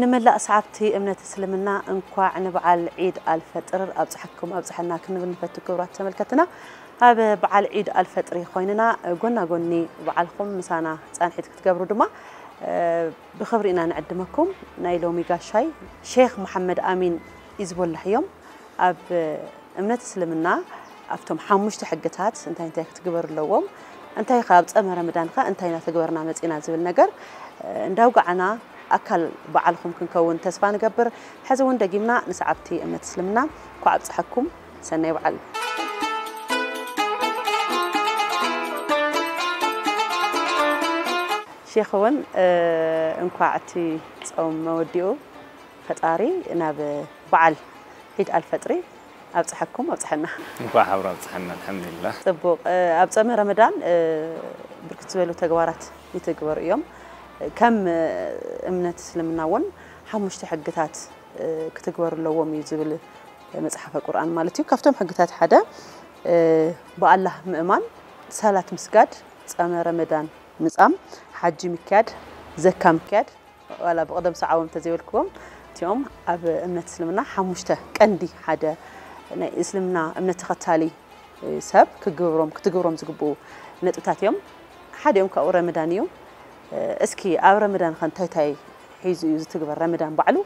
ንመላእ ሰዓብቲ እምነት እስልምና እንኳዕ ንበዓል ዒድ ኣልፈጥር ኣብፀሐኩም ኣብፀሐና ክንብል ንፈቱ። ክቡራት ተመልከትና፣ ኣብ በዓል ዒድ ኣልፈጥሪ ኮይንና ጎና ጎኒ በዓልኩም ምሳና ፃንሒት ክትገብሩ ድማ ብኽብሪ ኢና ንዕድመኩም። ናይ ሎሚ ጋሻይ ሼኽ መሓመድ ኣሚን ኢዝቦላህ እዮም። ኣብ እምነት እስልምና ኣብቶም ሓሙሽተ ሕግታት እንታይ እንታይ ክትግበር ኣለዎም፣ እንታይ ከ ኣብ ጸመ ረመዳን ከ እንታይ እናተግበርና መጺና ዝብል ነገር እንዳውጋዕና ኣካል በዓልኹም ክንከውን ተስፋ ንገብር። ሕዚ እውን ደጊምና ንሰዓብቲ እምነት እስልምና እንኳዕ ኣብፀሐኩም። ሰናይ በዓል። ሼኽ እውን እንኳዕ እቲ ጾም መወዲኡ ፈጣሪ ናብ በዓል ዒድ ኣልፈጥሪ ኣብፀሐኩም ኣብፀሐና። እንኳዕ ሓብሩ ኣብፀሐና። ኣልሓምዱሊላህ። ፅቡቕ። ኣብ ፀመ ረመዳን ብርክት ዝበሉ ተግባራት ይትግበሩ እዮም። ከም እምነት እስልምና እውን ሓሙሽተ ሕግታት ክትግበሩ ኣለዎም እዩ ዝብል መፅሓፈ ቁርኣን ማለት እዩ። ካብቶም ሕግታት ሓደ ብኣላህ ምእማን፣ ሰላት ምስጋድ፣ ፀመ ረመዳን ምፃም፣ ሓጂ ምክያድ፣ ዘካ ምክያድ፣ ዋላ ብቕደም ሰዓቦም እንተዘይበልክዎም እቲኦም ኣብ እምነት እስልምና ሓሙሽተ ቀንዲ ሓደ ናይ እስልምና እምነት ተኸታሊ ሰብ ክግብሮም ክትግብሮም ዝግብኡ ነጥብታት እዮም። ሓዲኦም ካብኡ ረመዳን እዩ። እስኪ ኣብ ረመዳን ከ እንታይ እንታይ ሒዙ እዩ ዝትግበር? ረመዳን ባዕሉ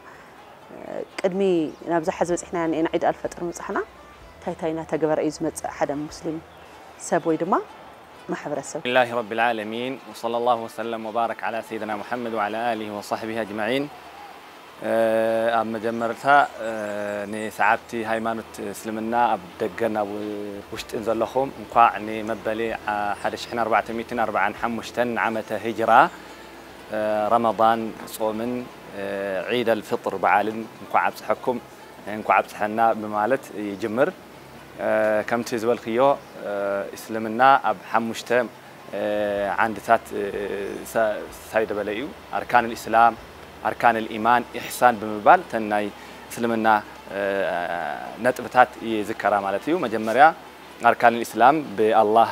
ቅድሚ ናብዛ ሐዚ በፂሕናያ እኒኤና ዒድ ኣልፈጥር ምብፃሕና እንታይ እንታይ እናተገበረ እዩ ዝመፅእ ሓደ ሙስሊም ሰብ ወይ ድማ ማሕበረሰብ? لله رب العالمين وصلى الله وسلم وبارك على سيدنا محمد وعلى آله وصحبه أجمعين. ኣብ መጀመርታ ንሰዓብቲ ሃይማኖት እስልምና ኣብ ደገን ኣብ ውሽጥን ዘለኹም እንኳዕ ንመበሊ ሓደ ሽሕን ኣርባዕተ ሚእትን ኣርባዓን ሓሙሽተን ዓመተ ሂጅራ ረመዳን ጾምን ዒድ ኣልፍጥር በዓልን እንኳዕ ኣብፀሐኩም እንኳዕ ኣብፀሐና ብማለት ይጅምር። ከምቲ ዝበልክዮ እስልምና ኣብ ሓሙሽተ ዓንድታት ሳይደበለ እዩ። ኣርካን ልእስላም፣ ኣርካን ልኢማን፣ ኢሕሳን ብምባል ተን ናይ እስልምና ነጥብታት ይዝከራ ማለት እዩ። መጀመርያ ኣርካን ልእስላም ብኣላህ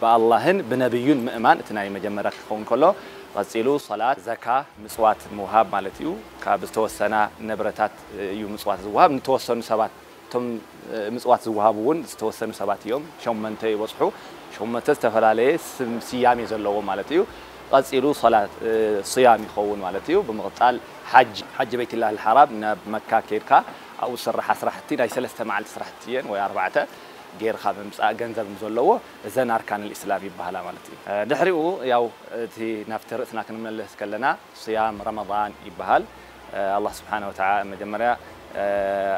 ብኣላህን ብነብዩን ምእማን እቲ ናይ መጀመርያ ክኸውን ከሎ፣ ቀፂሉ ሰላት፣ ዘካ፣ ምፅዋት ምውሃብ ማለት እዩ። ካብ ዝተወሰና ንብረታት እዩ ምፅዋት ዝወሃብ። ንተወሰኑ ሰባት እቶም ምፅዋት ዝወሃቡ እውን ዝተወሰኑ ሰባት እዮም። ሸመንተ ይበፅሑ። ሸመንተ ዝተፈላለየ ስም ስያሜ ዘለዎ ማለት እዩ። ቀፂሉ ሰላት ስያም ይኸውን ማለት እዩ። ብምቕፃል ሓጅ ሓጅ ቤትላህ ልሓራም ናብ መካ ከይድካ ኣብኡ ዝስራሓ ስራሕቲ ናይ ሰለስተ መዓልቲ ስራሕቲ እየን ወይ ኣርባዕተ ጌርካ ምምፃእ ገንዘብ ዘለዎ እዘን ኣርካን ልእስላም ይበሃላ ማለት እዩ። ድሕሪኡ ያው እቲ ናብቲ ርእስና ክንመለስ ከለና ስያም ረመዳን ይበሃል። ኣላህ ስብሓነ ወተዓ መጀመርያ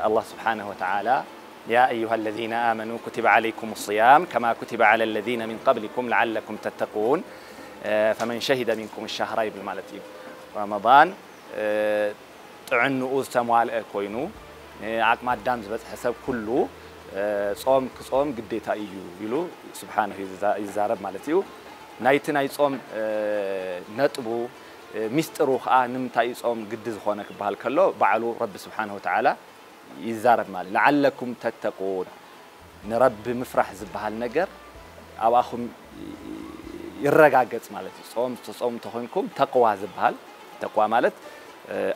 ኣላህ ስብሓነ ወተዓላ يا أيها الذين آمنوا كتب عليكم الصيام كما كتب على الذين من قبلكم لعلكم تتقون فمن شهد منكم الشهر ይብል ማለት እዩ። ረመዳን ጥዕንኡ ዝተሟልአ ኮይኑ ንዓቅመ ኣዳም ዝበፅሐ ሰብ ኩሉ ጾም ክጾም ግዴታ እዩ ኢሉ ስብሓንሁ ይዛረብ ማለት እዩ። ናይቲ ናይ ጾም ነጥቡ ሚስጥሩ ከዓ ንምንታይ እዩ ጾም ግዲ ዝኾነ ክበሃል ከሎ ባዕሉ ረቢ ስብሓንሁ ወተዓላ ይዛረብ ማለት ለዓለኩም ተተቁን ንረቢ ምፍራሕ ዝበሃል ነገር ኣብኣኹም ይረጋገጽ ማለት እዩ። ጾም ትጾሙ እንተኾይንኩም ተቅዋ ዝበሃል ተቅዋ ማለት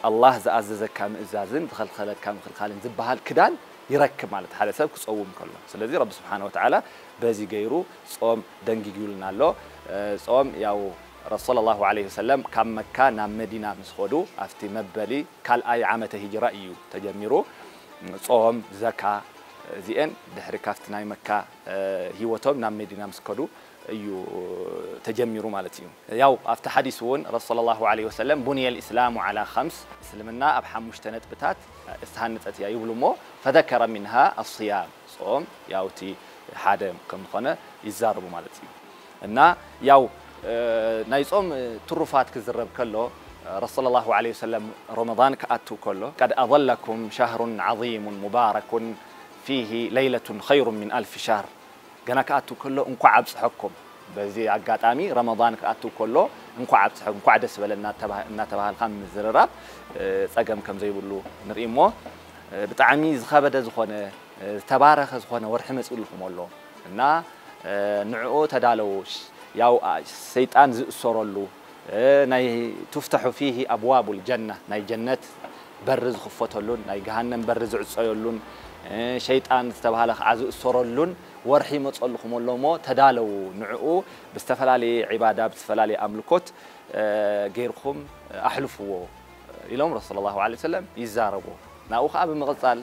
ኣላህ ዝኣዘዘካ ምእዛዝን ዝኸልኸለካ ምኽልኻልን ዝበሃል ክዳን ይረክብ ማለት ሓደ ሰብ ክጸውም ከሎ። ስለዚ ረቢ ስብሓነ ወተዓላ በዚ ገይሩ ጾም ደንጊጊሉና ኣሎ። ጾም ያው ረሱል ሰለላሁ ዐለይሂ ወሰለም ካብ መካ ናብ መዲና ምስ ኸዱ ኣብቲ መበሊ ካልኣይ ዓመተ ሂጅራ እዩ ተጀሚሩ። ጾም፣ ዘካ እዚኤን ድሕሪ ካብቲ ናይ መካ ህይወቶም ናብ መዲና ምስ ከዱ እዩ ተጀሚሩ ማለት እዩ። ያው ኣብቲ ሓዲስ እውን ረሱል ሰለላሁ ዐለይሂ ወሰለም ቡንየ ልእስላሙ ዐላ ኸምስ እስልምና ኣብ ሓሙሽተ ነጥብታት ዝተሃነፀት እያ ይብሉ እሞ ፈዘከረ ሚንሃ ኣስያም ጾም ያው እቲ ሓደ ከም ዝኾነ ይዛረቡ ማለት እዩ። እና ያው ናይ ጾም ትሩፋት ክዝረብ ከሎ ረሱል ሰለላሁ ዐለይሂ ወሰለም ረመዳን ክኣቱ ከሎ ቀድ ኣظለኩም ሸህሩን ዐዚሙን ሙባረኩን ፊሂ ለይለቱን ኸይሩን ሚን ኣልፊ ሸህር ገና ክኣቱ ከሎ እንኳዕ ኣብፅሐኩም በዚ ኣጋጣሚ ረመዳን ክኣቱ ከሎ እንኳዕ ኣብፅሐ እንኳዕ ደስ በለ እናተባሃልካ ምዝርራብ ፀገም ከም ዘይብሉ ንርኢ እሞ ብጣዕሚ ዝኸበደ ዝኾነ ዝተባረኸ ዝኾነ ወርሒ መፂኡልኩም ኣሎ እና ንዕኡ ተዳለዉ ያው ሰይጣን ዝእሰረሉ ናይ ቱፍተሑ ፊሂ ኣብዋቡል ጀና፣ ናይ ጀነት በሪ ዝኽፈተሉን ናይ ገሃነም በሪ ዝዕጸየሉን ሸይጣን ዝተባህለ ከዓ ዝእሰረሉን ወርሒ ይመፀልኹም ኣሎ እሞ ተዳለዉ፣ ንዕኡ ብዝተፈላለየ ዒባዳ ብዝተፈላለየ ኣምልኮት ገይርኹም ኣሕልፍዎ ኢሎም ረሱል ሰለላሁ ዐለይሂ ወሰለም ይዛረቡ። ናብኡ ከዓ ብምቕፃል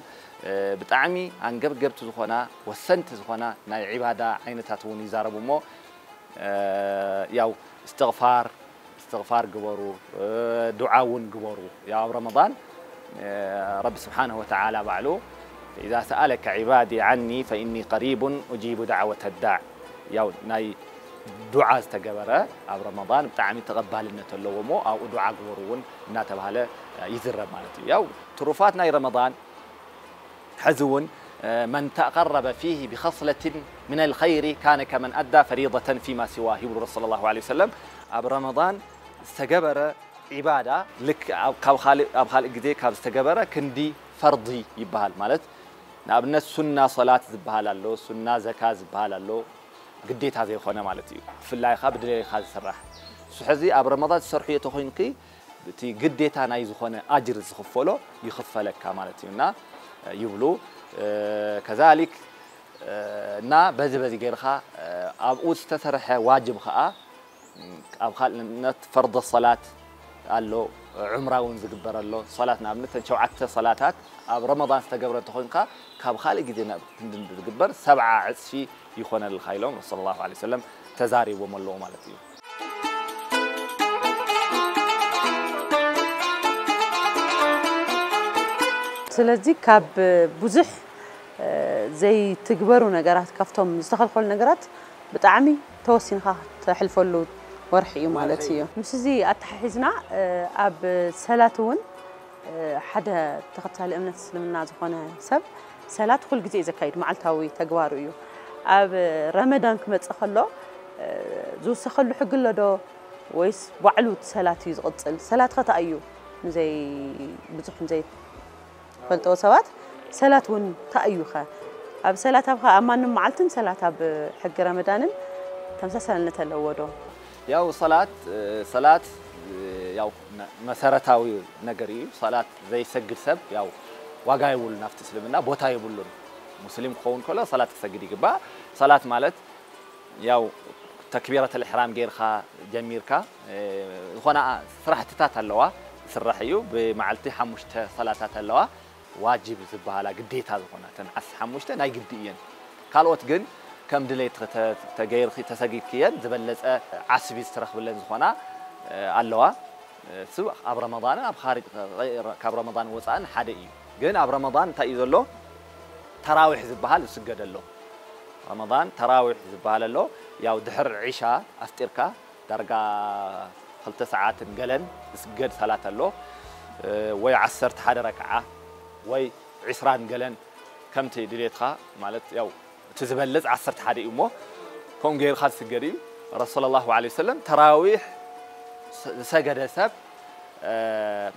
ብጣዕሚ ኣንገብገብቲ ዝኾና ወሰንቲ ዝኾና ናይ ዒባዳ ዓይነታት እውን ይዛረቡ እሞ ያው እስትቕፋር እስትቕፋር ግበሩ፣ ዱዓ እውን ግበሩ። ያው ኣብ ረመዳን ረቢ ስብሓንሁ ወተዓላ ባዕሉ فإذا سألك عبادي عني فإني قريب أجيب دعوة الداع ያው ናይ ዱዓ ዝተገበረ ኣብ ረመዳን ብጣዕሚ ተቐባልነት ኣለዎ እሞ ኣብኡ ዱዓ ግበሩ እውን እናተባህለ ይዝረብ ማለት እዩ። ያው ትሩፋት ናይ ረመዳን ሕዚ እውን من تقرب فيه بخصلة من الخير كان كمن أدى فريضة فيما سواه ይብሉ ረሱል ሰለላሁ ዐለይሂ ወሰለም። ኣብ ረመዳን ዝተገበረ ዒባዳ ልክ ኣብ ካልእ ግዜ ካብ ዝተገበረ ክንዲ ፈርዲ ይበሃል። ማለት ንኣብነት ሱና ሶላት ዝበሃል ኣሎ፣ ሱና ዘካ ዝበሃል ኣሎ፣ ግዴታ ዘይኮነ ማለት እዩ። ብፍላይ ኸዓ ብድሌትካ ዝስራሕ። ንሱ ሕዚ ኣብ ረመዳን ትሰርሕዮ ተኾይንኪ እቲ ግዴታ ናይ ዝኾነ ኣጅር ዝኽፈሎ ይኽፈለካ ማለት እዩ እና ይብሉ። ከዛሊክ እና በዚ በዚ ገይርካ ኣብኡ ዝተሰርሐ ዋጅብ ኸዓ ኣብ ካልእነት ፈርዶ ሰላት ኣሎ፣ ዑምራ እውን ዝግበር ኣሎ። ሰላት ንኣብነት ተን ሸውዓተ ሰላታት ኣብ ረመዳን ዝተገብረ እንተኾይንካ ካብ ካልእ ግዜ ናብ ክንዲ ዝግበር ሰብዓ ዕፅፊ ይኾነልካ ኢሎም ረሱል ሰለላሁ ዐለይሂ ወሰለም ተዛሪቦም ኣለዉ ማለት እዩ። ስለዚ ካብ ብዙሕ ዘይትግበሩ ነገራት ካብቶም ዝተኸልከሉ ነገራት ብጣዕሚ ተወሲንካ ተሕልፈሉ ወርሒ እዩ ማለት እዩ። ምስ እዚ ኣተሓሒዝና ኣብ ሰላት እውን ሓደ ተኸታሊ እምነት እስልምና ዝኾነ ሰብ ሰላት ኩል ግዜ እዩ ዘካይድ፣ መዓልታዊ ተግባሩ እዩ። ኣብ ረመዳን ክመጽእ ከሎ ዝውሰኸሉ ሕጊ ኣሎ ዶ ወይስ ባዕሉ እቲ ሰላት እዩ ዝቕጽል? ሰላት ኸ እንታይ እዩ ንዘይ ብዙሕ ንዘይ ፈልጠዎ ሰባት ሰላት እውን እንታይ እዩ ኸ? ኣብ ሰላት ኣብ ኣብ ማንም መዓልትን ሰላት ኣብ ሕጊ ረመዳንን ተመሳሳልነት ኣለዎ ዶ? ያው ሰላት ሰላት ያው መሰረታዊ ነገር እዩ። ሰላት ዘይሰግድ ሰብ ያው ዋጋ የብሉን ኣብቲ እስልምና ቦታ የብሉን። ሙስሊም ክኸውን ከሎ ሰላት ክሰግድ ይግባእ። ሰላት ማለት ያው ተክቢረተል ኢሕራም ጌርካ ጀሚርካ ዝኾና ስራሕትታት ኣለዋ ዝስራሕ እዩ። ብመዓልቲ ሓሙሽተ ሰላታት ኣለዋ ዋጅብ ዝበሃላ ግዴታ ዝኾና እተን ዓሰርተ ሓሙሽተ ናይ ግዲ እየን። ካልኦት ግን ከም ድሌት ተገይርኪ ተሰጊድክየን ዝበለፀ ዓስቢ ዝተረኽብለን ዝኾና ኣለዋ። እሱ ኣብ ረመዳንን ኣብ ካሪጅ ካብ ረመዳን ወፃእን ሓደ እዩ። ግን ኣብ ረመዳን እንታይ እዩ ዘሎ? ተራዊሕ ዝበሃል ዝስገድ ኣሎ። ረመዳን ተራዊሕ ዝበሃል ኣሎ። ያው ድሕር ዒሻ ኣፍጢርካ ዳርጋ ክልተ ሰዓትን ገለን ዝስገድ ሰላት ኣሎ። ወይ ዓሰርተ ሓደ ረክዓ ወይ ዒስራን ገለን ከምቲ ድሌትካ ማለት ያው እቲ ዝበልፅ ዓሰርተ ሓደ እዩ እሞ ከምኡ ገይርካ ዝስገድ እዩ። ረሱል ሰለላሁ ዐለይሂ ወሰለም ተራዊሕ ዝሰገደ ሰብ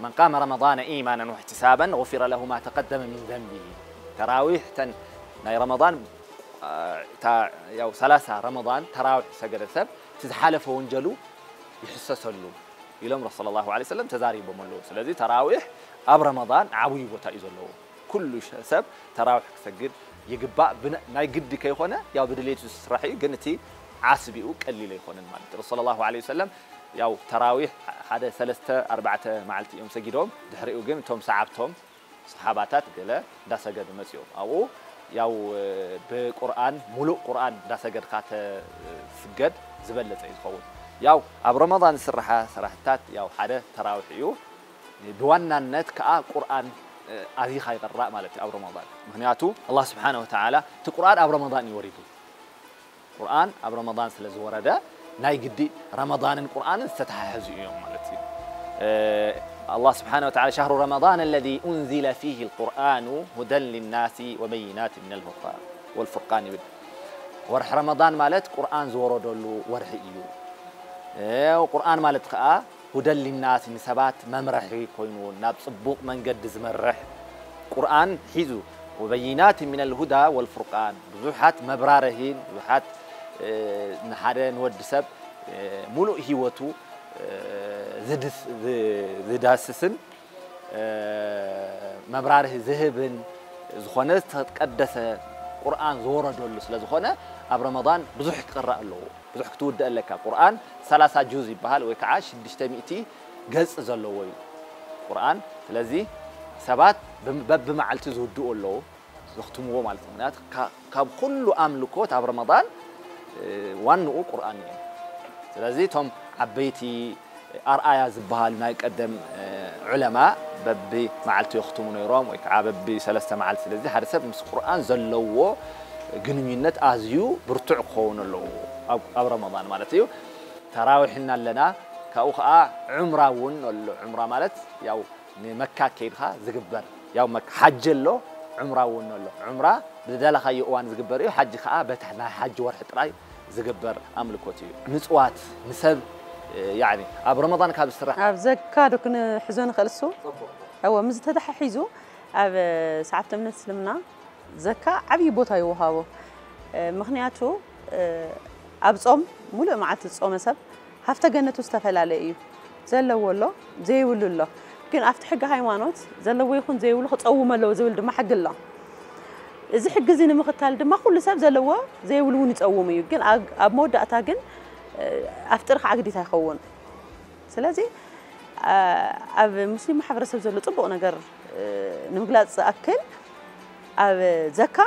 من قام رمضان إيمانا واحتسابا غفر له ما تقدم من ذنبه ተራዊሕ ተን ናይ ረመዳን ያው ሰላሳ ረመዳን ተራዊሕ ዝሰገደ ሰብ እቲ ዝሓለፈ ወንጀሉ ይሕሰሰሉ ኢሎም ረሱል ሰለላሁ ዐለይሂ ወሰለም ተዛሪቦም ኣለዉ። ስለዚ ተራዊሕ ኣብ ረመዳን ዓብዪ ቦታ እዩ ዘለዎ። ኩሉ ሰብ ተራዊሕ ክሰግድ ይግባእ። ናይ ግዲ ከይኮነ ያው ብድሌቱ ዝስራሕ እዩ፣ ግን እቲ ዓስቢኡ ቀሊል ኣይኮነን ማለት ረሱል ሰለላሁ ዐለይሂ ወሰለም ያው ተራዊሕ ሓደ ሰለስተ ኣርባዕተ መዓልቲ እዮም ሰጊዶም። ድሕሪኡ ግን እቶም ሰዓብቶም ሰሓባታት ገለ እንዳሰገዱ መፂኦም ኣብኡ ያው ብቁርኣን ሙሉእ ቁርኣን እንዳሰገድካ ተስገድ ዝበለፀ እዩ ዝኸውን። ያው ኣብ ረመዳን ዝስራሓ ስራሕታት ያው ሓደ ተራዊሕ እዩ። ብዋናነት ከዓ ቁርኣን ኣዚኻ ይቕራእ ማለት እዩ ኣብ ረመዳን። ምክንያቱ ኣላህ ስብሓነ ወተዓላ እቲ ቁርኣን ኣብ ረመዳን እዩ ወሪዱ። ቁርኣን ኣብ ረመዳን ስለ ዝወረደ ናይ ግዲ ረመዳንን ቁርኣንን ዝተተሓሐዙ እዮም ማለት እዩ። ኣላህ ስብሓነ ወተዓላ شهر رمضان الذي أنزل فيه القرآن هدى للناس وبينات من الهدى والفرقان ይብል። ወርሒ ረመዳን ማለት ቁርኣን ዝወረደሉ ወርሒ እዩ። ቁርኣን ማለት ከዓ هدى للناس ንሰባት መምረሒ ኮይኑ ናብ ፅቡቕ መንገዲ ዝመርሕ ቁርኣን ሒዙ وبينات من الهدى والفرقان ብዙሓት መብራርሂን ብዙሓት ንሓደ ንወዲ ሰብ ሙሉእ ህይወቱ ዝድስ- ዝ- ዝዳስስን መብራርህ ዝህብን ዝኾነ ዝተቀደሰ ቁርኣን ዝወረደሉ ስለ ዝኾነ ኣብ ረመዳን ብዙሕ ክቕራእ ኣለዎ። ብዙሕ ክትውድእ ኣለካ። ቁርኣን ሰላሳ ጁዝ ይበሃል ወይ ከዓ ሽዱሽተ ሚእቲ ገጽ ዘለዎ እዩ ቁርኣን። ስለዚ ሰባት በብመዓልቲ ዝውድኡ ኣለዉ። ዘኽትምዎ ማለት ነው። ምክንያቱ ካብ ኩሉ ኣምልኮት ኣብ ረመዳን ዋንኡ ቁርኣን እዩ። ስለዚ እቶም ዓበይቲ ኣርኣያ ዝበሃሉ ናይ ቀደም ዑለማ በቢ መዓልቲ የኽትሙ ነይሮም ወይ ከዓ በቢ ሰለስተ መዓልቲ። ስለዚ ሓደ ሰብ ምስ ቁርኣን ዘለዎ ግንኙነት ኣዝዩ ብርቱዕ ክኸውን ኣለዎ ኣብ ረመዳን ማለት እዩ። ተራዊሕና ኣለና። ካብኡ ከዓ ዑምራ እውን ኣሎ። ዑምራ ማለት ያው ንመካ ከይድካ ዝግበር ያው ሓጂ ኣሎ፣ ዑምራ እውን ኣሎ። ዑምራ ብደለኻዮ እዋን ዝግበር እዩ። ሓጂ ከዓ በቲ ናይ ሓጂ ወርሒ ጥራይ ዝግበር ኣምልኮት እዩ። ምፅዋት ንሰብ ያኒ ኣብ ረመዳን ካብ ዝስራሕ ኣብ ዘካ ዶ ክንሕዞ ንኽእል እሱ? እወ፣ ምስ ተተሓሒዙ ኣብ ሰዓብቲ እምነት እስልምና ዘካ ዓብዪ ቦታ ይወሃቦ። ምኽንያቱ ኣብ ጾም ሙሉእ መዓልቲ ዝጾመ ሰብ ሃፍተ ገነቱ ዝተፈላለየ እዩ። ዘለዎ ኣሎ፣ ዘይብሉ ኣሎ። ግን ኣብቲ ሕጊ ሃይማኖት ዘለዎ ይኹን ዘይብሉ ክጸውም ኣለዎ ዝብል ድማ ሕጊ ኣሎ። እዚ ሕጊ እዚ ንምኽታል ድማ ኩሉ ሰብ ዘለዎ ዘይብሉ እውን ይጸውም እዩ። ግን ኣብ መወዳእታ ግን ኣፍጥር ከዓ ግዴታ ይኸውን። ስለዚ ኣብ ሙስሊም ማሕበረሰብ ዘሎ ፅቡቕ ነገር ንምግላፅ ዝኣክል ኣብ ዘካ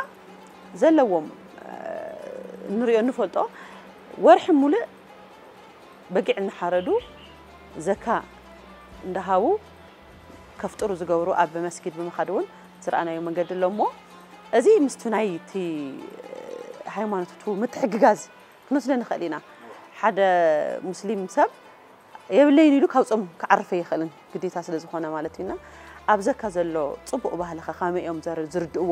ዘለዎም ንሪኦ እንፈልጦ ወርሒ ሙሉእ በጊዕ እናሓረዱ ዘካ እንዳሃቡ ከፍጥሩ ዝገብሩ ኣብ መስጊድ ብምኻድ እውን ዝረኣናዮ መንገዲ ኣሎ እሞ እዚ ምስቲ ናይ እቲ ሃይማኖት እቲ ምትሕግጋዝ ክንወስደ ንኽእል ኢና። ሓደ ሙስሊም ሰብ የብለይን ኢሉ ካብ ጾም ክዓርፍ ኣይኽእልን ግዴታ ስለ ዝኾነ ማለት እዩና። ኣብ ዘካ ዘሎ ጽቡቕ ባህልኸ ከመይ እዮም ዝርድእዎ?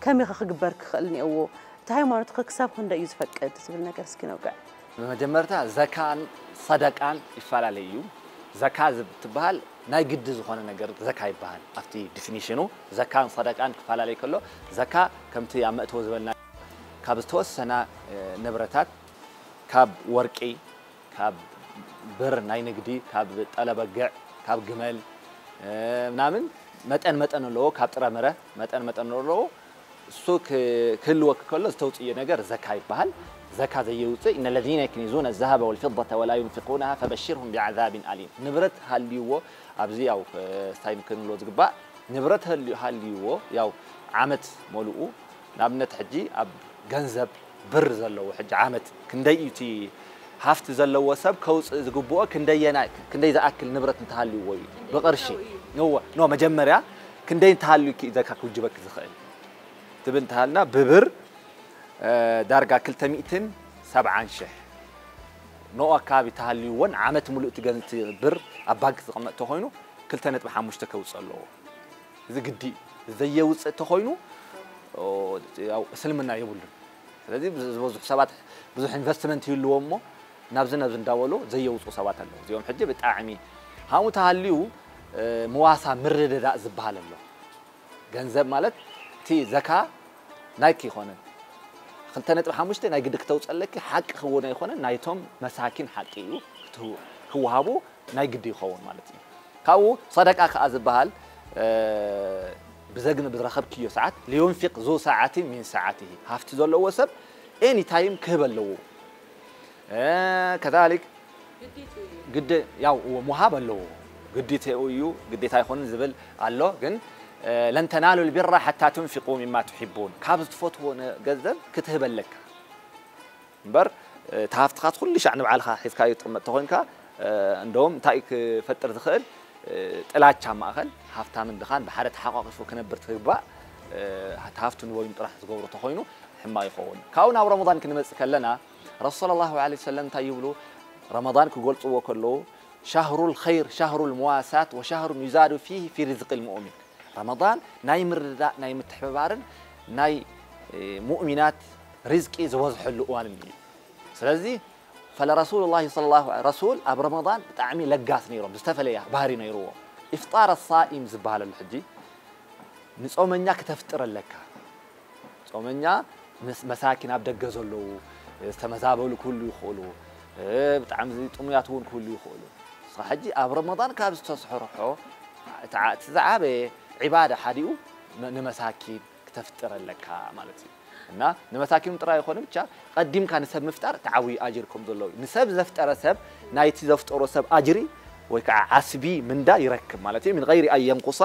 ከመይኸ ክግበር ክኽእል እኒኦዎ? እቲ ሃይማኖትኸ ክሳብ ክንደይ እዩ ዝፈቅድ ዝብል ነገር እስኪ ነውግዕ። ብመጀመርታ ዘካን ሰደቃን ይፈላለይ እዩ። ዘካ ትበሃል ናይ ግዲ ዝኾነ ነገር ዘካ ይበሃል። ኣብቲ ዲፊኒሽኑ ዘካን ሰደቃን ክፈላለይ ከሎ ዘካ ከምቲ ኣብ መእተዊ ዝበልና ካብ ዝተወሰና ንብረታት ካብ ወርቂ ካብ ብር ናይ ንግዲ ካብ ጠለበግዕ ካብ ግመል ምናምን መጠን መጠን ኣለዎ ካብ ጥረምረ መጠን መጠን ኣለዎ እሱ ክህልወክ ከሎ ዝተውፅዮ ነገር ዘካ ይበሃል ዘካ ዘየውፅእ إن الذين يكنزون الذهب والفضة ولا ينفقونها فبشرهم بعذاب أليم ንብረት ሃልይዎ ኣብዚ ያው ስታይ ክንብሎ ዝግባእ ንብረት ሃልይዎ ያው ዓመት መሉኡ ንኣብነት ሕጂ ኣብ ገንዘብ ብር ዘለዎ ሕጂ ዓመት ክንደይ እዩ እቲ ሃፍቲ ዘለዎ ሰብ ከውፅእ ዝግብኦ ክንደየናይ ክንደይ ዝኣክል ንብረት እንተሃልይዎ እዩ ብቕርሺ እወ ኖ መጀመርያ ክንደይ እንተሃልዩኪ እዩ ዘካ ክውጅበኪ ዝኽእል ትብል እንተሃልና ብብር ዳርጋ ክልተ ሚእትን ሰብዓን ሽሕ ንኡ ኣካባቢ ተሃልይዎን ዓመት ሙሉእ እቲ ገንዘብ ብር ኣብ ባንክ ዝቕመጥ ተኾይኑ ክልተ ነጥቢ ሓሙሽተ ከውፅእ ኣለዎ እዚ ግዲ እዩ። ዘየውፅእ ተኾይኑ ያው እስልምና የብሉን። ስለዚ ብዙ- ዝበዝሑ ሰባት ብዙሕ ኢንቨስትመንት ይህልዎም እሞ ናብዚ ናብዚ እንዳበሉ ዘየውፅኡ ሰባት ኣለዉ። እዚኦም ሕጂ ብጣዕሚ ሃሙ ተሃልዩ እ፣ ምዋሳ ምርድዳእ ዝበሃል ኣሎ። ገንዘብ ማለት እቲ ዘካ ናይክ ይኾነ ክልተ ነጥቢ ሓሙሽተ ናይ ግዲ ክተውፀለኪ ሓቂ ክውን ኣይኮነ ናይቶም መሳኪን ሓቂ እዩ ክትው- ክወሃቡ ናይ ግዲ ይኸውን ማለት እዩ ካብኡ ሰደቃ ከዓ ዝበሃል ብዘግኒ ብዝረኸብክዮ ሰዓት ሊዩንፊቅ ዙ ሰዓትን ሚን ሰዓትሂ ሃፍቲ ዘለዎ ሰብ ኤኒ ታይም ክህብ ኣለዎ ከዛሊክ ግድ ያው ምሃብ ኣለዎ ግዲተኡ እዩ ግዴታ ኣይኮንን ዝብል ኣሎ ግን ለን ተናሉ ልቢራ ሓታ ትንፊቁ ሚማ ትሕቡን ካብ ዝትፈትዎ ገንዘብ ክትህብ ኣለካ እምበር እቲ ሃፍትኻስ ኩሉ ሻዕ ንባዕልኻ ሒዝካዮ ትቕመጥ ተኾይንካ እንደውም እንታይ ክፈጥር ዝኽእል ጥላቻ ማእኸል ሃፍታምን ድኻን ብሓደ ተሓቋቂፉ ክነብር ትግባእ እቲ ሃፍቱ ንበይኑ ጥራሕ ዝገብሮ ተኾይኑ ሕማቕ ይኸውን ካብኡ ናብ ረመዳን ክንመፅእ ከለና ረሱል صلى الله عليه وسلم እንታይ ይብሉ ረመዳን ክገልፅዎ ከለዉ شهر الخير شهر المواساة وشهر يزاد فيه في رزق المؤمن ረመዳን ናይ ምርድዳእ ናይ ምትሕብባርን ናይ ሙእሚናት ሪዝቂ ዝበዝሐሉ እዋን እዩ ስለዚ ፈለረሱል ላ ለ ረሱል ኣብ ረመዳን ብጣዕሚ ለጋስ ነይሮም ዝተፈለየ ባህሪ ነይርዎ ኢፍጣር ሳኢም ዝበሃለሉ ሕጂ ንፆመኛ ክተፍጥር ኣለካ ፆመኛ መሳኪን ኣብ ደገ ዘለዉ ዝተመዛበሉ ክህሉ ይኽእሉ ብጣዕሚ ጥሙያት እውን ክህሉ ይኽእሉ ንስኻ ሕጂ ኣብ ረመዳን ካብ ዝተስርሖ እቲ ዓ-፣ እቲ ዝዓበየ ዒባዳ ሓዲኡ ን-፣ ንመሳኪን ክተፍጥር ኣለካ ማለት እዩ። እና ንመሳኪን ጥራይ ኣይኮነ ብቻ ቀዲምካ ንሰብ ምፍጣር እቲ ዓብዪ ኣጅር ከም ዘለዎ እዩ። ንሰብ ዘፍጠረ ሰብ ናይቲ ዘፍጠሮ ሰብ ኣጅሪ ወይ ከዓ ዓስቢ ምንዳ ይረክብ ማለት እዩ። من غير أن ينقص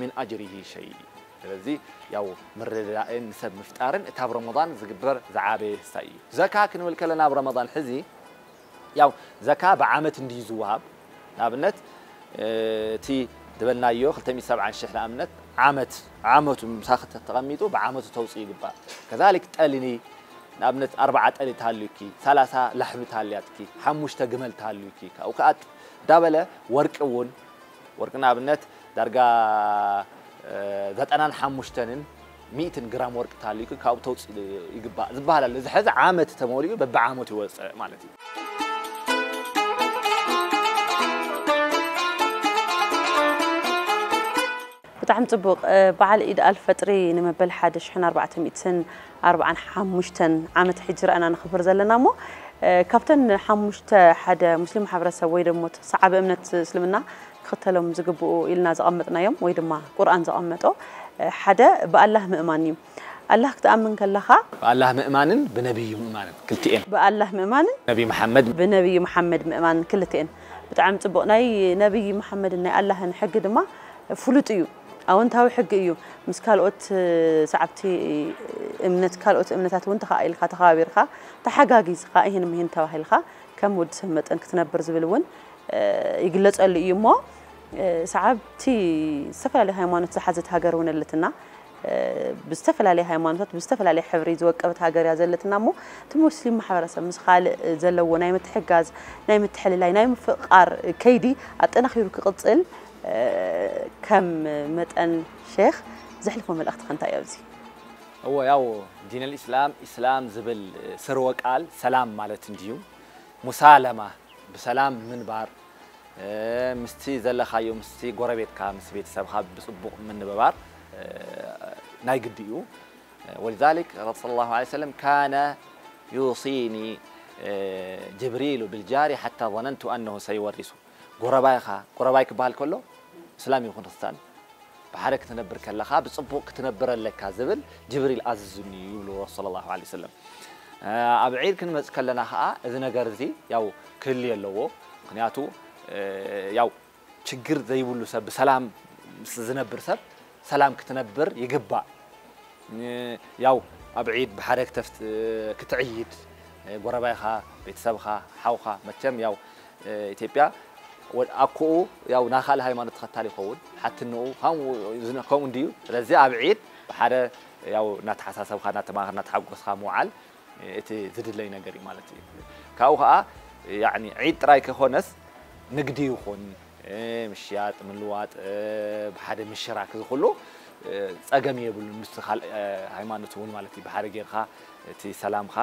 من أجره شيء። ስለዚ ያው ምርድዳእን ንሰብ ምፍጣርን እቲ ኣብ ረመዳን ዝግበር ዝዓበየ ስታይ እዩ። ዘካ ክንብል ከለና ኣብ ረመዳን ሕዚ ያው ዘካ ብዓመት እንድዩ ዝወሃብ። ንኣብነት እቲ ዝበልናዮ ክልተ ሚእቲ ሰብዓን ሽሕ ንኣብነት ዓመት ዓመቱ ምሳኺ ተቐሚጡ ብዓመቱ ተውፅእ ይግባእ። ከዛሊክ ጠሊ ንኣብነት ኣርባዓ ጠሊ ተሃልዩኪ፣ ሰላሳ ላሕሚ ተሃልያትኪ፣ ሓሙሽተ ግመል ተሃልዩኪ፣ ካብኡ ከኣ እንዳበለ ወርቂ እውን ወርቂ ንኣብነት ዳርጋ ዘጠናን ሓሙሽተንን ሚእትን ግራም ወርቂ ተሃልዩኪ ካብኡ ተውፅእ ይግባእ ዝበሃል ኣሎ። እዚ ሕዚ ዓመት ተመሊኡ በብዓመቱ ይወፅእ ማለት እዩ። ብጣዕሚ ጽቡቕ። በዓል ኢድ ኣልፈጥሪ ንመበል ሓደ ሽሕን ኣርባዕተ ሚእትን ኣርባዓን ሓሙሽተን ዓመት ሕጂ ረኣና ንኽብር ዘለና እሞ፣ ካብተን ሓሙሽተ ሓደ ሙስሊም ማሕበረሰብ ወይ ደሞ ሰዓቢ እምነት እስልምና ክኽተሎም ዝግብኡ ኢልና ዘቐመጥናዮም ወይ ድማ ቁርኣን ዘቐመጦ ሓደ ብኣላህ ምእማን እዩ። ኣላህ ክትኣምን ከለኻ ብኣላህ ምእማንን ብነቢዩ ምእማንን ክልቲኤን ብኣላህ ምእማንን ነቢ መሓመድ ብነቢዩ መሓመድ ምእማን ክልቲኤን። ብጣዕሚ ጽቡቕ። ናይ ነቢይ መሓመድን ናይ ኣላህን ሕጊ ድማ ፍሉጥ እዩ። ኣወንታዊ ሕጊ እዩ። ምስ ካልኦት ሰዓብቲ እምነት ካልኦት እምነታት እውን ተኸኣኢልካ ተኸባቢርካ ተሓጋጊዝካ ይህን ምሂን ተባሂልካ ከም ወዲ ሰብ መጠን ክትነብር ዝብል እውን ይግለጸሉ እዩ እሞ ሰዓብቲ ዝተፈላለዩ ሃይማኖት ዝሓዘት ሃገር እውን ኣለትና። ብዝተፈላለየ ሃይማኖታት ብዝተፈላለየ ሕብሪ ዝወቀበት ሃገር እያ ዘለትና እሞ እቲ ሙስሊም ማሕበረሰብ ምስ ካልእ ዘለዎ ናይ ምትሕጋዝ ናይ ምትሕልላይ ናይ ምፍቕቓር ከይዲ ኣጠናኺሩ ክቕፅል ከም መጠን ሼኽ ዘሕልፎ መልእኽትኸ እንታይ እዩ ኣብዚ? እወ ያው ዲን ልእስላም ኢስላም ዝብል ስርወ ቃል ሰላም ማለት እንድዩ። ሙሳለማ ብሰላም ምንባር ምስቲ ዘለኻዮ ምስቲ ጎረቤትካ ምስ ቤተሰብኻ ብፅቡቕ ምንብባር ናይ ግዲ እዩ። ولذلك ረሱል صلى الله عليه وسلم كان يوصيني جبريل بالجار حتى ظننت أنه سيورثه ጎረባይኻ ጎረባይ ክበሃል ከሎ እስላም ይኹን ክርስቲያን ብሓደ ክትነብር ከለኻ ብፅቡቕ ክትነብር ኣለካ ዝብል ጅብሪል ኣዝዙኒ ይብሉ ረሱል صلى الله عليه وسلم። ኣብ ዒድ ክንመፅ ከለና ከዓ እዚ ነገር እዚ ያው ክህልየ ኣለዎ። ምክንያቱ ያው ችግር ዘይብሉ ሰብ ብሰላም ምስ ዝነብር ሰብ ሰላም ክትነብር ይግባእ። ያው ኣብ ዒድ ብሓደ ክትዕይድ ጎረባይኻ ቤተሰብኻ ሓውኻ መቸም ያው ኢትዮጵያ ኣኮኡ ያው ናይ ካልእ ሃይማኖት ተኸታሊ ይኸውን ሓትንኡ ከምኡ እንድዩ። ስለዚ ኣብ ዒድ ብሓደ ያው እናተሓሳሰብካ እናተማኸር እናተሓጎስካ ምውዓል እቲ ዝድለይ ነገር እዩ ማለት እዩ። ካብኡ ከዓ ያኒ ዒድ ጥራይ ከይኮነስ ንግዲ ይኹን ምሽያጥ ምልዋጥ ብሓደ ምሽራክ እዚ ኩሉ ፀገም የብሉን። ምስቲ ካልእ ሃይማኖት እውን ማለት እዩ ብሓደ ጌርካ እቲ ሰላምካ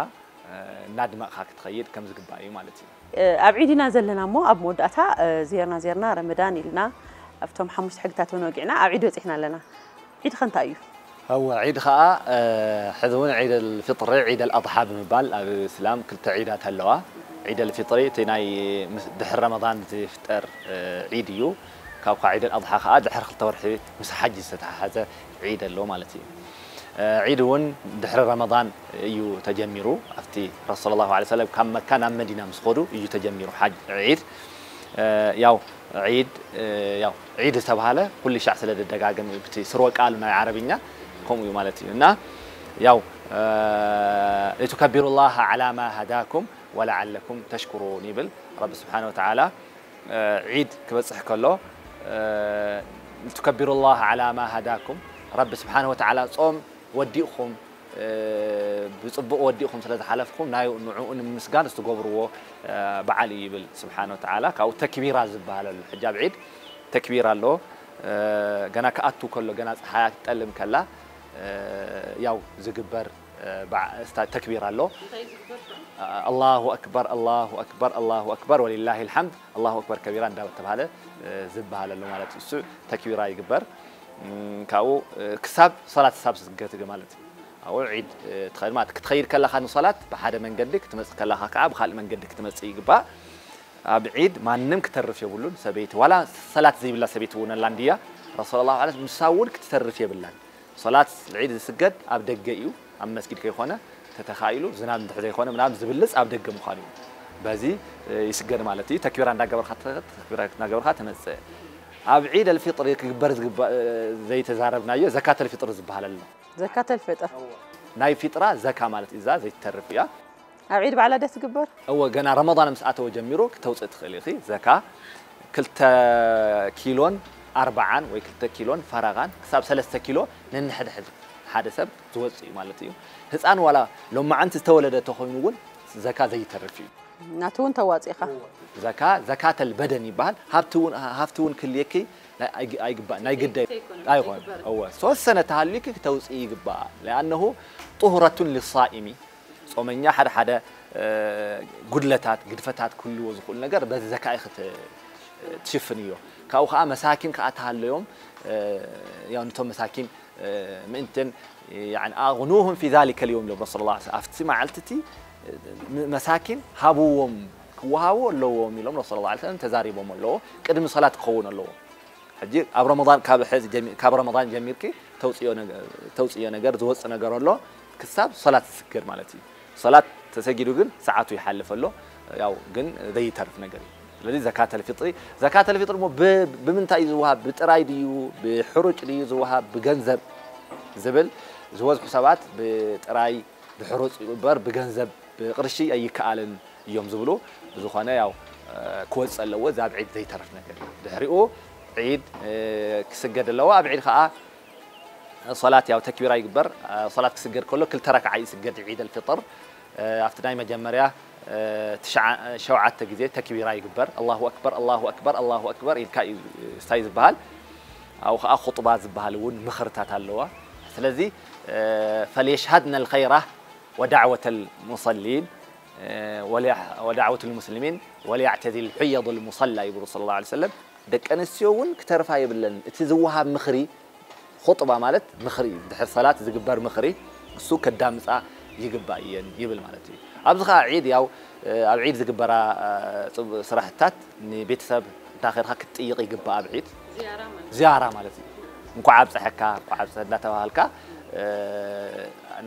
እናድመቕካ ክትኸይድ ከም ዝግባእ እዩ ማለት እዩ። ኣብ ዒድ ኢና ዘለና እሞ ኣብ መወዳእታ ዜርና ዜርና ረመዳን ኢልና ኣብቶም ሓሙሽተ ሕግታት እውን ወጊዕና ኣብ ዒድ በፂሕና ኣለና። ዒድ ኸ እንታይ እዩ? እወ ዒድ ኸዓ ሕዚ እውን ዒድ ኣልፍጥሪ ዒድ ኣልኣድሓ ብምባል ኣብ እስላም ክልተ ዒዳት ኣለዋ። ዒድ ኣልፍጥሪ እቲ ናይ ድሕሪ ረመዳን ዝፍጠር ዒድ እዩ። ካብ ከዓ ዒድ ኣልኣድሓ ከዓ ድሕሪ ክልተ ወርሒ ምስ ሓጂ ዝተተሓሓዘ ዒድ ኣሎ ማለት እዩ። ዒድ እውን ድሕሪ ረመዳን እዩ ተጀሚሩ። ኣብቲ ረሱል صلى الله عليه وسلم ካብ መካ ናብ መዲና ምስ ኸዱ እዩ ተጀሚሩ ሓጅ ዒድ። ያው ዒድ ያው ዒድ ዝተባሃለ ኩሉ ሻዕ ስለ ዝደጋገም እቲ ስርወ ቃሉ ናይ ዓረብኛ ከምኡ እዩ ማለት እዩ። እና ያው لتكبروا الله على ما هداكم ولعلكم تشكرون ይብል ረቢ ስብሓነ ወተዓላ። ዒድ ክበፅሕ ከሎ لتكبروا الله على ما هداكم ረቢ ስብሓነ ወተዓላ ፆም ወዲእኹም ብፅቡቕ ወዲእኹም ስለ ዝሓለፍኩም ናይ ንዕኡ ንምምስጋን ዝትገብርዎ በዓል እዩ ይብል ስብሓነ ወተዓላ። ካብኡ ተክቢራ ዝበሃል ኣሎ። ሕጂ ኣብ ዒድ ተክቢራ ኣሎ። ገና ክኣቱ ከሎ ገና ፀሓያ ክትጠልም ከላ ያው ዝግበር ተክቢር ኣሎ። ኣላሁ ኣክበር ኣላሁ ኣክበር ኣላሁ ኣክበር ወሊላሂ ልሓምድ ኣላሁ ኣክበር ከቢራ እንዳተባሃለ ዝበሃል ኣሎ ማለት እዩ። እሱ ተክቢራ ይግበር። ካብኡ ክሳብ ሶላት ሳብ ዝገትግ ማለት እዩ። ኣብኡ ዒድ ትኸድ ማለት ክትኸይድ ከለኻ ንሶላት ብሓደ መንገዲ ክትመፅእ ከለኻ ከዓ ብካልእ መንገዲ ክትመፅእ ይግባእ። ኣብ ዒድ ማንም ክተርፍ የብሉን። ሰበይቲ ዋላ ሰላት ዘይብላ ሰበይቲ እውን ኣላ እንድያ። ረሱል ላ ለ ምሳ እውን ክትተርፍ የብላን። ሰላት ዒድ ዝስገድ ኣብ ደገ እዩ፣ ኣብ መስጊድ ከይኮነ፣ ተተኻኢሉ ዝናብ እንድሕር ዘይኮነ ምናምን ዝብልፅ ኣብ ደገ ምዃኑ እዩ። በዚ ይስገድ ማለት እዩ። ተክቢራ እንዳገበርካ ትኸድ፣ ተክቢራ እንዳገበርካ ትመፅእ። ኣብ ዒድ ኣልፊጥሪ ክግበር ዝግባእ ዘይተዛረብናዮ ዘካት ኣልፊጥሪ ዝበሃል ኣሎ። ዘካተል ፍጥር ናይ ፊጥራ ዘካ ማለት እዛ ዘይትተርፍ እያ። ኣብ ዒድ ባዕላ ደስ ትግበር። እወ፣ ገና ረመዳን ምስ ኣተወ ጀሚሩ ክተውፅእ ትኽእል ኢኺ። ዘካ ክልተ ኪሎን ኣርባዓን ወይ ክልተ ኪሎን ፈረቓን ክሳብ ሰለስተ ኪሎ ነንሕድሕድ ሓደ ሰብ ዝወፅእ እዩ ማለት እዩ። ህፃን ዋላ ሎማዓንቲ ዝተወለደ ተኾይኑ እውን ዘካ ዘይተርፍ እዩ። ናቱ እውን ተዋፂእኻ። ዘካ ዘካተል በደን ይበሃል። ሃብቲ እውን ሃብቲ እውን ክልየኪ ናይ ኣይግ- ኣይግባእ ናይ ግዳይ ኣይኮን። እወ፣ ዝተወሰነ ተሃልዩኪ ክተውፅኢ ይግባእ። ለኣነሁ ጡሁረቱን ሊሳኢሚ፣ ጾመኛ ሓደ ሓደ ጉድለታት ግድፈታት ክህልዎ ዝኽእሉ ነገር በዚ ዘካ ኢኺ ትሽፍንዮ። ካብኡ ከዓ መሳኪን ከዓ ተሃለዮም፣ ያው ንቶም መሳኪን ምእንትን ኣغنوهم في ذلك اليوم ኢሎም ረሱል ላ ኣብቲ መዓልቲ እቲ መሳኪን ሃብዎም፣ ክወሃቡ ኣለዎም ኢሎም ረሱል ላ ሰለም ተዛሪቦም ኣለዎ። ቅድሚ ሰላት ክኸውን ኣለዎ። ሕጂ ኣብ ረመዳን ካብ ሕዚ ጀሚ- ካብ ረመዳን ጀሚርኪ ተውፅዮ ነገ- ተውፅዮ ነገር ዝወፅእ ነገር ኣሎ ክሳብ ሰላት ዝስገድ ማለት እዩ። ሰላት ተሰጊዱ ግን ሰዓቱ ይሓልፍ ኣሎ። ያው ግን ዘይተርፍ ነገር እዩ። ስለዚ ዘካተል ፊጥሪ ዘካተል ፊጥሪ እሞ ብ- ብምንታይ እዩ ዝወሃብ? ብጥራይ ድዩ ብሕሩጭ ድዩ ዝወሃብ ብገንዘብ ዝብል ዝበዝሑ ሰባት ብጥራይ ብሕሩጭ ይግበር ብገንዘብ ብቅርሺ ኣይከኣልን እዮም ዝብሉ። ብዝኾነ ያው ክወፅእ ኣለዎ። እዚ ኣብ ዒድ ዘይተርፍ ነገር እዩ። ድሕሪኡ ዒድ ክስገድ ኣለዎ። ኣብ ዒድ ከዓ ሶላት ያው ተክቢራ ይግበር። ሶላት ክስገድ ከሎ ክልተ ረክዓ ይስገድ ዒድ ኣልፍጥር። ኣብቲ ናይ መጀመርያ ትሽዓ- ሸውዓተ ግዜ ተክቢራ ይግበር። ኣላሁ ኣክበር ኣላሁ ኣክበር ኣላሁ ኣክበር ኢልካ እዩ ስታይ ዝበሃል። ኣብኡ ከዓ ኹጥባ ዝበሃል እውን ምኽርታት ኣለዋ። ስለዚ فليشهدن الخير ودعوة المصلين وليع- ودعوة المسلمين وليعتزل حيض المصلى ይብሉ صلى الله عليه وسلم። ደቂ ኣንስትዮ እውን ክተርፋ የብለን። እቲ ዝወሃብ ምኽሪ ኹጥባ ማለት ምኽሪ እዩ። ድሕሪ ሰላት ዝግበር ምኽሪ እሱ ከዳምፃ ይግባእ እየን ይብል ማለት እዩ። ኣብዚ ከዓ ዒድ ያው ኣብ ዒድ ዝግበራ ስራሕታት ንቤተሰብ እንዳ ከድካ ክትጥይቕ ይግባእ ኣብ ዒድ ዝያራ ማለት እዩ። እንኳዕ ኣብፀሐካ እንኳዕ ኣብፀሐ እንዳተባሃልካ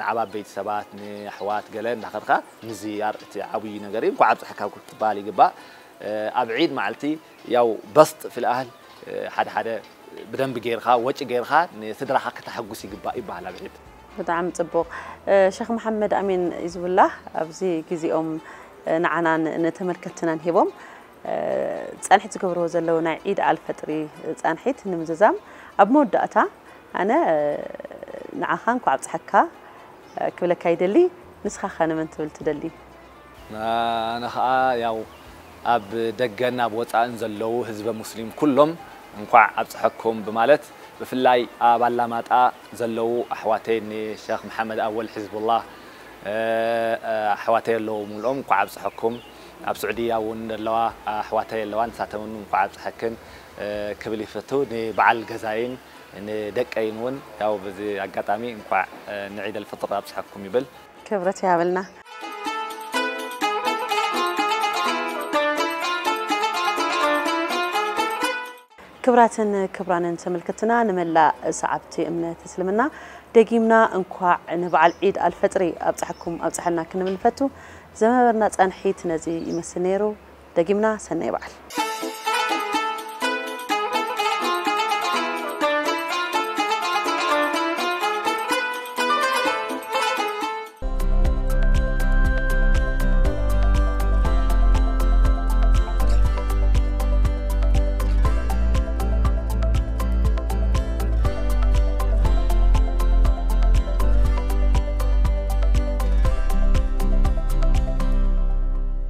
ንዓብ ኣበይቲ ሰባት ንኣሕዋት ገለ እንዳኸድካ ምዝያር እቲ ዓብይ ነገር እዩ። እንኳዕ ኣብፀሐካ ክትበሃል ይግባእ። ኣብ ዒድ መዓልቲ ያው በስጥ ፊል ኣህል ሓደ ሓደ ብደንቢ ጌርካ ወጪ ጌርካ ንስድራኻ ከተሐጉስ ይግባእ ይበሃል ኣብ ዒድ። ብጣዕሚ ፅቡቕ። ሸኽ መሓመድ ኣሚን ሂዝቡላህ ኣብዚ ግዜኦም ንዓናን ንተመልከትትናን ሂቦም ፃንሒት ዝገብርዎ ዘለዉ ናይ ዒድ ኣልፈጥሪ ፃንሒት ንምዝዛም ኣብ መወዳእታ ኣነ ንዓኻ እንኳዕ ኣብፅሐካ ክብለካ ይደሊ። ንስኻ ኸ ንመን ትብል ትደሊ? ኣነ ኸዓ ያው ኣብ ደገን ኣብ ወፃእን ዘለዉ ህዝበ ሙስሊም ኩሎም እንኳዕ ኣብፅሐኩም ብማለት ብፍላይ ኣብ ኣላማጣ ዘለዉ ኣሕዋተይ ንሸኽ መሓመድ ኣወል ሕዝቡላህ ኣሕዋተይ ኣለዉ ሙሉኦም እንኳዕ ኣብፅሐኩም። ኣብ ስዑድያ እውን ዘለዋ ኣሕዋተይ ኣለዋ ንሳተን እውን እንኳዕ ኣብፅሐክን ክብል ይፈቱ። ንበዓል ገዛይን ንደቀይን እውን ያው በዚ ኣጋጣሚ እንኳዕ ንዒድ ኣልፍጥር ኣብፅሐኩም ይብል። ክብረት ይሃበልና። ክብራትን ክብራንን ተመልክትና ንመላእ ሰዓብቲ እምነት እስልምና ደጊምና እንኳዕ ንበዓል ዒድ ኣልፈጥሪ ኣብፀሐኩም ኣብፀሐና ክንብል ንፈቱ። ዘመበርና ፃንሒት ነዚ ይመስል ነይሩ። ደጊምና ሰናይ በዓል።